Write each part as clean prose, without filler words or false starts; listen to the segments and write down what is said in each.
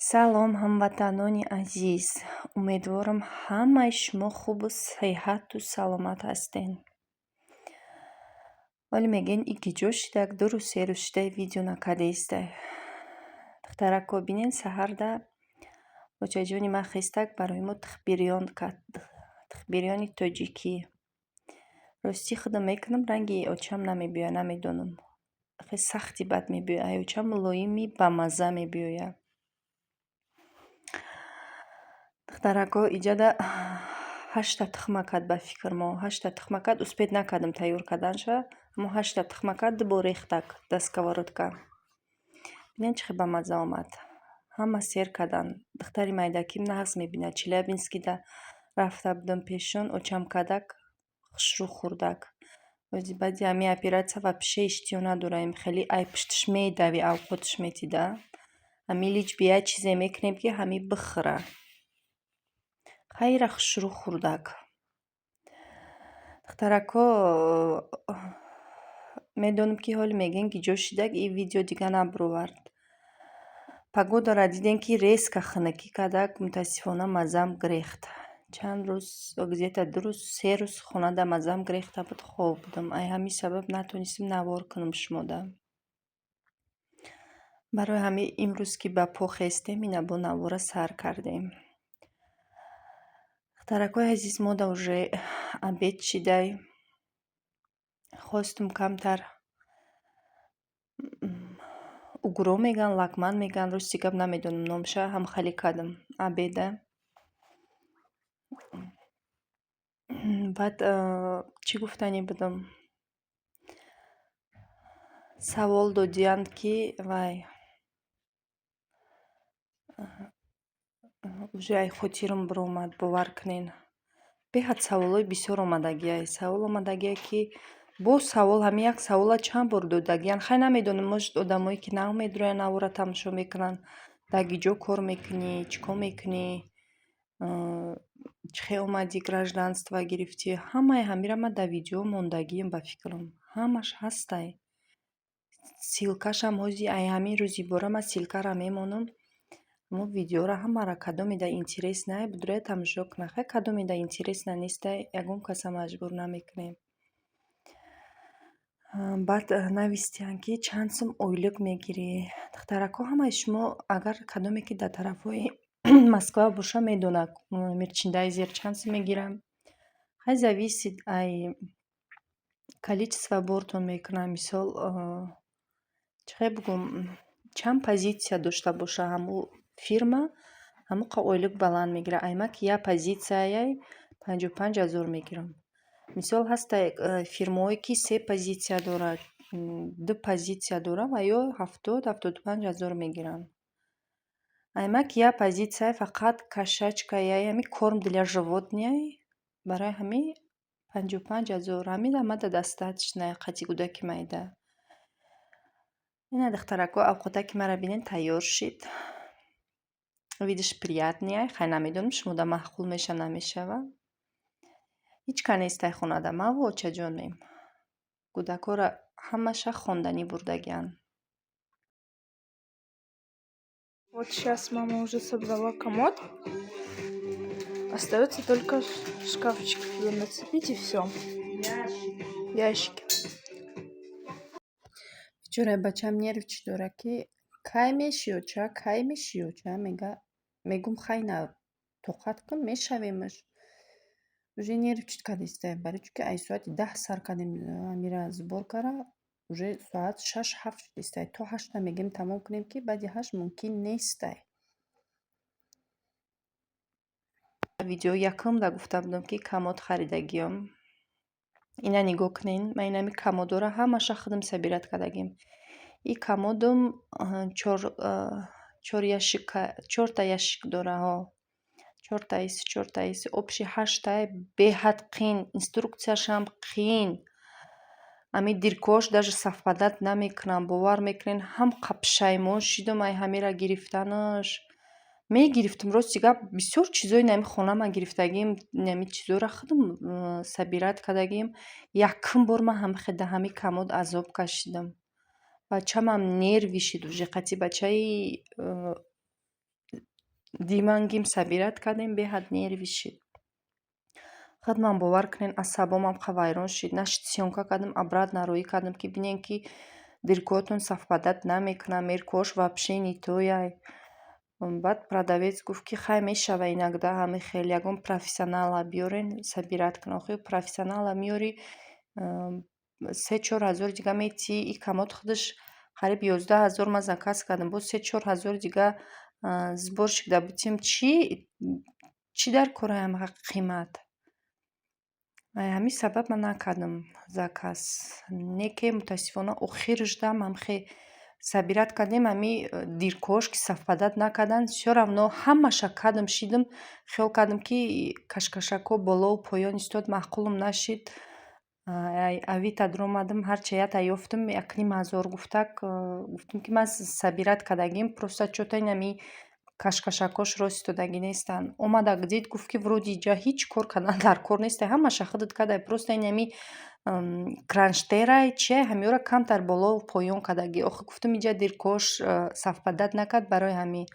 Салом, ҳамватанони азиз! Умедворам, ҳамаи шумо хубу сеҳату саломат ҳастен. Вале мегӯен, и киҷо шидак, 2 рӯз, 3 рӯз шидай, видео накардаистай. Духтарако, бинен, саҳарда очаҷони ман хестак, барои мо тухбирён кард, тухбирёни тоҷикӣ. Ростӣ, худам мекунам, ранги очам намебиёяд, намедонам. Хеле сахти бад мебиёяд, ай очам мулоими бамазза мебиёяд. Духтарако, иҷада ҳашта тухма кард, ба фикр мо ҳашта тухма кард, успеть накардам тайёр карданша, аммо ҳашта тухма кард, ду бор рехтак дар сковородка. Бинед, чӣ хел бамазза омад. Ҳама сер карданд. Духтари майдаким нағз мебинад. Челябинскида рафта будам пешон, очам кардак, хушрӯ хӯрдак. Ози баъди ҳамин оператсия вообще иштиҳо надораем. Хеле ай пуштиш медави, авқотиш метида. Ҳамин лишь бы як чизе мекунем, ки ҳамин бихӯра. Хайра, хушрӯ хӯрдак. Духтарако, медонам, ки ҳоле мегӯен, ки ҷо шидак, и видео дига набуровард. Погодаро дидем, ки резко хунукӣ кардак, мутаассифона, маззам гирехт. Чанд рӯз, где-то 2 рӯз, 3 рӯз хонада маззам гирехта буд, хоб будам. Ай ҳамин сабаб натонистем навор кунам шумода. Барои ҳамин имрӯз, ки ба по хестем, ина бо навора сар кардем. Духтаракои азиз, мода уже обед шидай. Хостум камтар угро мегӯянд, лагман мегӯянд, рости гап, намедонам номша, ҳамхалӣ кардам обеда. Баъд чӣ гуфтанӣ будам? Савол додиянд, ки вай, уже ай хотирам биромад, бовар кунен. Беҳад саволҳои бисёр омадагиай. Савол омадагиай, ки боз савол, ҳамин як савола чанд бор додагиянд. Хай, намедонам, может, одамое ки нав медуроянд, навора тамошо мекунанд, дар киҷо кор мекунӣ, чӣ кор мекунӣ, чӣ хел омадӣ, гражданство гирифтӣ. Ҳамаи ҳамира ман дар видео мондагиам, ба фикрам. Ҳамаш ҳастай. Ссылкашам ҳози ай ҳамин рӯзи бора ман ссылкаро мемонам. Мо видеоро ҳамаро, кадомеда интересно, будроя, тамошо кунад. Хай, кадомеда интересно нестай, ягон каса маҷбур намекунем. Баъд навистиянд, ки чанд сум ойлук мегирӣ. Духтарако, ҳамаи шумо, агар кадоме ки дар тарафҳои Москва боша, медонад, мерчендайзер чанд сум мегирам. Хай, зависит ай количество бортон мекунам. Мисол, чӣ хел бигӯм, чанд позитсия дошта боша ҳамун фирма, ҳамон ойлук баланд мегирад. Ай ман ки як позитсияяй, 55 000 мегирам. Мисол, ҳастай фирмаҳое, ки се позитсия дорад, ду позитсия дорад ва ё 70-75 ҳазор мегиранд. Ай ман ки як позитсияй, фақат кошачкаяй, ҳамин корм для животныяй, барои ҳамин 55 000. Ҳамин омада достаточно қати кӯдаки майда. Ина, духтарако, авқотаки маро бинед, тайёр шид. Видиш приятныяй. Хай, намедонам, шумода маъқул меша, намешава. Ҳеҷ кас нестай хонада, маву очаҷонем. Кӯдакҳоро ҳамаша хонданӣ бурдагианд. Вот сейчас мама уже собрала комод. Остается только шкафчики туда нацепить, и все. Ящики. Вчера бачам нерв чӣ дорад, ки кай меши, оча, кай меши, оча, мега. Мегум, хай, на, тоқат кун, мешавемаш. Уже нерв чит кардистай, барои чунки ай соати 10 сар кардем амира сборкара, уже соат 6-7 шудистай. То 8та мегӯем тамом кунем, ки баъди 8 мумкин нестай. Видео якумда гуфта будам, ки комод харидагиём. Ина нигоҳ кунен, ман инами комодора ҳамаша худам собирать кардагим. И комодум чор ящика, чорта ящик дора, ҳо. Чортаиси, чортаиси, общий ҳаштае. Беҳад қиин, инструкцияшам қиин. Ҳамин дыркаҳош даже совпадать намекунанд, бовар мекунед, ҳам пушаймон шидам ай ҳамира гирифтанаш. Мегирифтум, рости гап, бисёр чизои нами хона ман гирифтагим, нами чизоро худам собирать кардагим. Якум бор ман ҳамихе дар ҳамин комод азоб кашидам. Бачамам нервӣ шид уже қати бачаи. Димангим собирать кардем, беҳад нервӣ шид. Худман, бовар кунед, асабомам вайрон шид. Нашид, съёмка кардам, обратно роӣ кардам, ки бинем, ки дыркаотон совпадать намекунад, меркаош вообще не тояй. Баъд продавец гуфт, ки хай, мешава иногда ҳамин хел, ягон профессионала биёрен, собирать кунад. Охир профессионала меёрӣ, 3-4 ҳазори дига метиҳӣ. И комод худаш қариб 11 000 ман заказ кардам, боз 3-4 ҳазори дига сборщик да битем. Чӣ чӣ дар кораи ҳамақа қимат? Ҳамин сабаб ман накардам заказ. Не ки, мутаассифона, охирашдам ҳамхе собирать кардем, ҳами дыркаош ки совпадать накарданд, всё равно ҳамаша кардам, шидам, хиёл кардам, ки кашкашакҳо болову поён истод, маъқулам нашид. Авито даромадам, ҳарчи ята ёфтам, 1,5 ҳазор гуфтак. Гуфтам, ки ман собирать кардагим, просто чё-то инами кашкашакҳош рост истодагӣ нестанд. Омадак дид, гуфт, ки вроде иҷа ҳеҷ кор кардан дар кор несте, ҳамаша худат кардай, просто инами кронштейнай чия, ҳамиёра камтар болову поён кардагӣ. Охир гуфтам, иҷа дыркаош совпадать накард, барои ҳамин.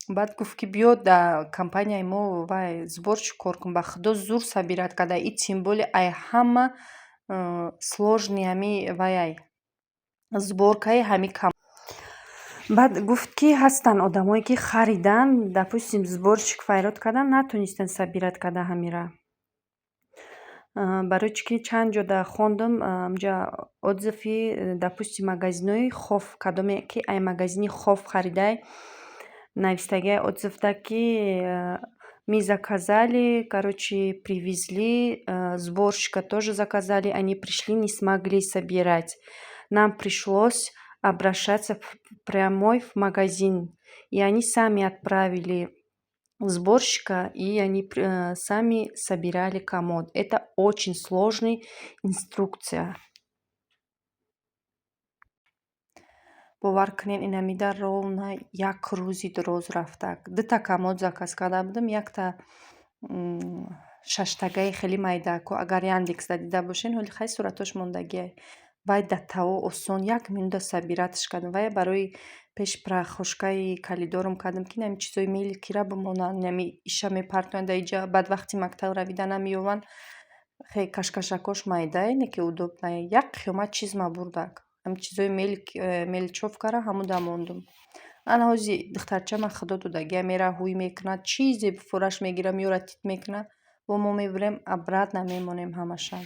Баъд гуфт, ки биё, дар компанияи мо вай сборщик кор кун. Ба худо, зур собирать карда и тем более ай ҳама сложный ҳами вайай, сборкаи ҳами. Баъд гуфт, ки ҳастанд одамое, ки харидан, допустим, сборщик файрод кардан, натонистанд собирать карда ҳамира. Барои чӣ ки чанд ҷо да хондам, амҷа отзыви, допустим, магазинҳои Хоф, кадоме ки ай магазини Хоф харидай, навистагиай отзывда, ки мы заказали, короче, привезли, сборщика тоже заказали, они пришли, не смогли собирать, нам пришлось обращаться прямой в магазин, и они сами отправили сборщика, и они сами собирали комод. Это очень сложный инструкция. Бовар кунед, инамида ровно як рӯзи дароз рафтак. Дута комод заказ карда будам, якта шаштагаи хеле майдааку, агар Яндексда дида бошен, ҳоли хай суратош мондагиай. Вай даттаво осон, як минута собиратьш кардам. Вай барои пеши прихожкаи коридорам кардам, ки инами чизои мелкира бимонанд, инами иша мепартоянд дар иҷа, баъд вақти мактаб равида намеёванд. Хе кашкашакош майдае, не ки удобное. Як қиёмат чиз ма бурдак. Ҳами чизои мелочёвкара ҳамуда мондум. Ана ҳози духтарчама худо додагия, мера ҳуй мекунад, чизе фураш мегира, меёрад, тит мекунад, бо мо мебурем, обратно мемонем ҳамаша.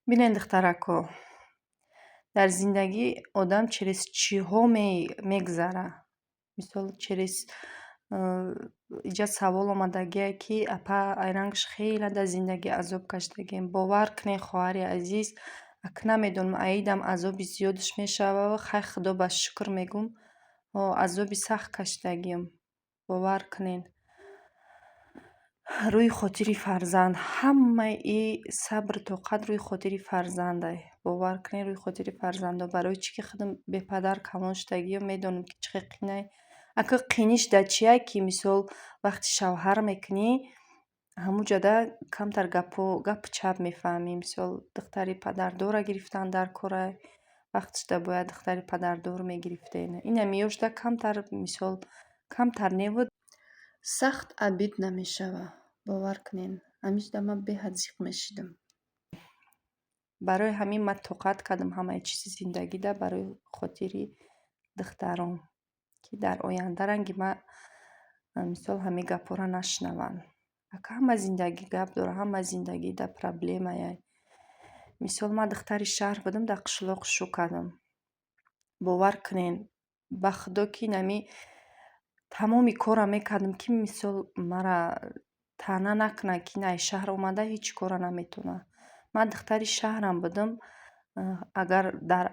Бинед, духтарако, дар зиндагӣ одам через чиҳо мегзара. Мисол, через иҷа савол омадагие, ки апа, айрангаш хеле дар зиндагӣ азоб кашидагием. Бовар кунед, хоҳари азиз, ак намедонам, аидам азоби зиёдаш мешава. Хай, худо ба шукр мегӯм, азоби сахт кашидагием. Бовар кунед, рӯи хотири фарзанд, ҳамаи и сабру тоқат рӯи хотири фарзандай. Бовар кунед, рӯи хотири фарзандо. Барои чӣ ки худам бепадар калон шудагиам, медонам, ки чӣ хел қинай. Ака, қиниш дар чия, ки мисол вақти шавҳар мекунӣ, ҳамуҷода камтар гапҳо, гапу чап мефаҳмӣ. Мисол, духтари падардорра гирифтан дар корай, вақташда бояд духтари падардор мегирифтен. Инам ёшда камтар, мисол, камтар невуд, сахт обидно мешава. Бовар кунед, ҳамиҷода ман беҳад зиқ мешидам. Барои ҳамин ман тоқат кардам ҳамаи чизи зиндагида барои хотири духтарон, ки дар оянда ранги ман, мисол, ҳамин гапҳоро нашунаванд. Ака, ҳама зиндагӣ гап дорад, ҳама зиндагӣ дар проблемая. Мисол, ман духтари шаҳр будам, дар қишлоқ шу кардам. Бовар кунед, ба худо, ки инами тамоми корро мекардам, ки мисол мара таъна накунад, ки ин аз шаҳр омада, ҳеҷ корро наметавонад. Ман духтари шаҳрам будам, агар дар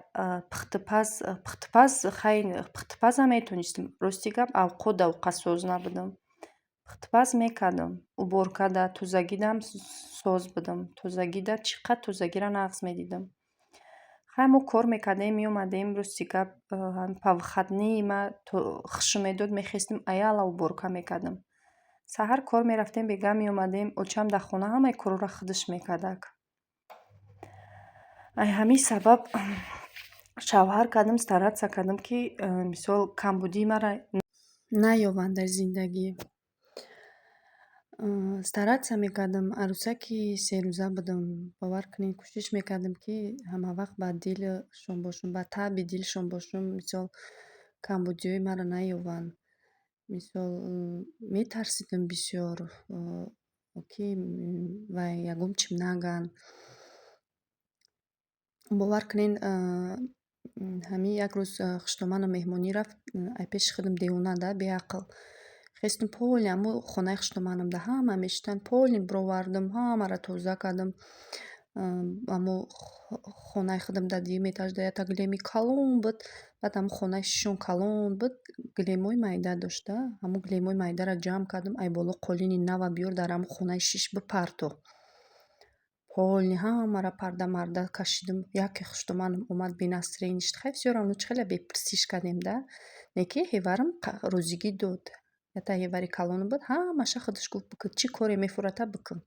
пухтупаз, пухтупаз, хай, пухтупазам метавонистам. Рости гап, авқот давқатсоз набудам. Пухтупаз мекардам, уборкада, тозагидаам соз будам. Тозагида чӣ қадр тозагиро нағз медидам. Хай, мо кор мекардем, меомадем, рости гап, по выходные ма хушум медод, мехестем, аяла уборка мекардам. Саҳар кор мерафтем, бегаҳ меомадем, очам дар хона ҳамаи корҳоро худаш мекардак. Ай ҳамин сабаб шавҳар кардам, стараться кардам, ки мисол камбудии мара Наёбанд дар зиндагӣ. Стараться мекардам, арӯсаки серӯза будам, бовар кунед, кӯшиш мекардам, ки ҳамавақт ба дилшон бошам, ба таъби дилшон бошам, мисол, камбудиҳои маро наёбанд. Мисол, метарсидам бисёр, ки вай ягон чим нагӯянд. Бовар кунед, ҳамин як рӯз хуштоманам меҳмонӣ рафт, ай пеши худам девона да, беақл. Хестум, поли ҳамо хонаи хуштоманам да ҳама мешитанд, поли бировардам, ҳамаро тоза кардам. Ҳамо хонаи худам дар дуюм этажда якта гилеми калон буд, баъд ҳамо хонаи шишон калон буд, гилемҳои майда дошта. Ҳамо гилемҳои майдаро ҷамъ кардам, ай боло қолини нава биёр, дар ҳамо хонаи шиш бипарто. Поли ҳамаро парда-марда кашидам. Яке хуштоманам омад, без настроение шуд. Хай, всё равно чӣ хеле бепурсиш кардем да. Не ки ҳеварам розигӣ дод. Якта ҳевари калон буд, ҳамаша худаш гуфт: «Бикун, чӣ коре мефурата, бикун».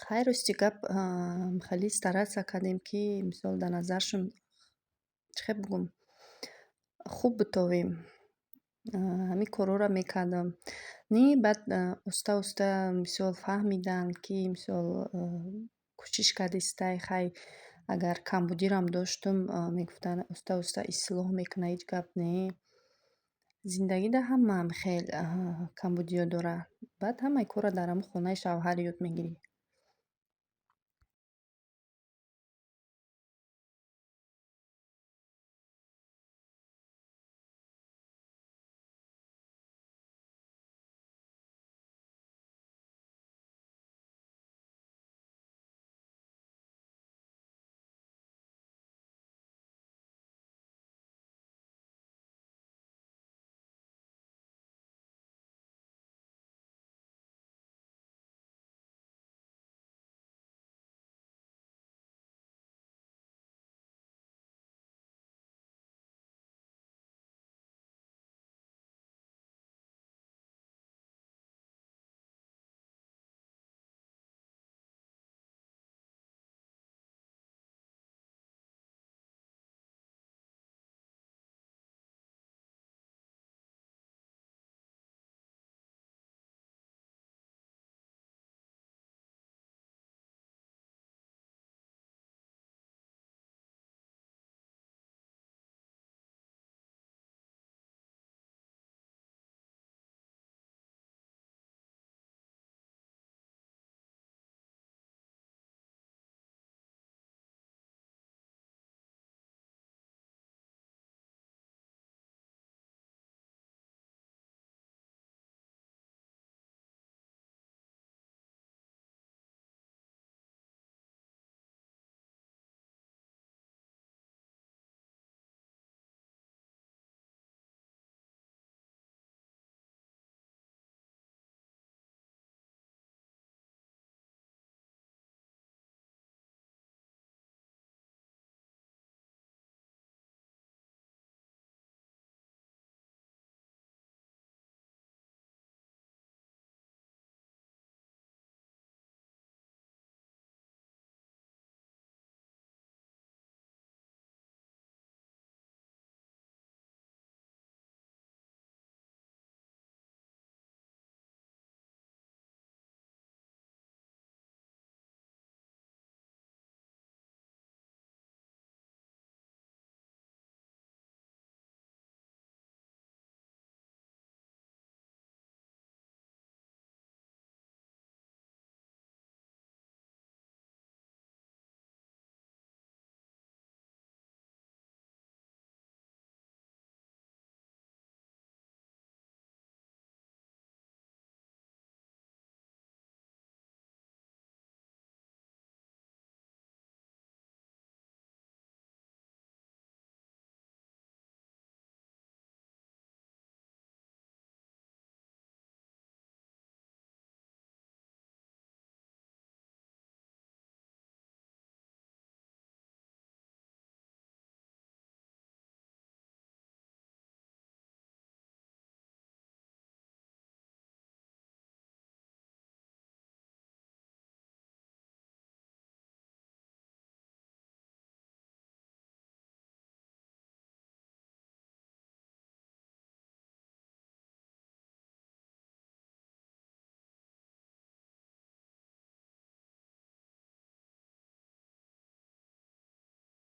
Хай, рости гап, хеле стараться кардем, ки мисол, дар назаршон, чӣ хел бигӯм, хуб битовем. Ҳамин корҳоро мекардам. Не, баъд оста-оста, мисол, фаҳмиданд, ки, мисол, кӯшиш кардистай. Хай, агар камбудирам доштум, мегуфтанд, оста-оста ислоҳ мекунад, ҳеҷ гап не. Зиндагида ҳамаам хел камбудиҳо дорад. Баъд ҳамаи корро дар ҳамон хонаи шавҳар ёд мегирӣ.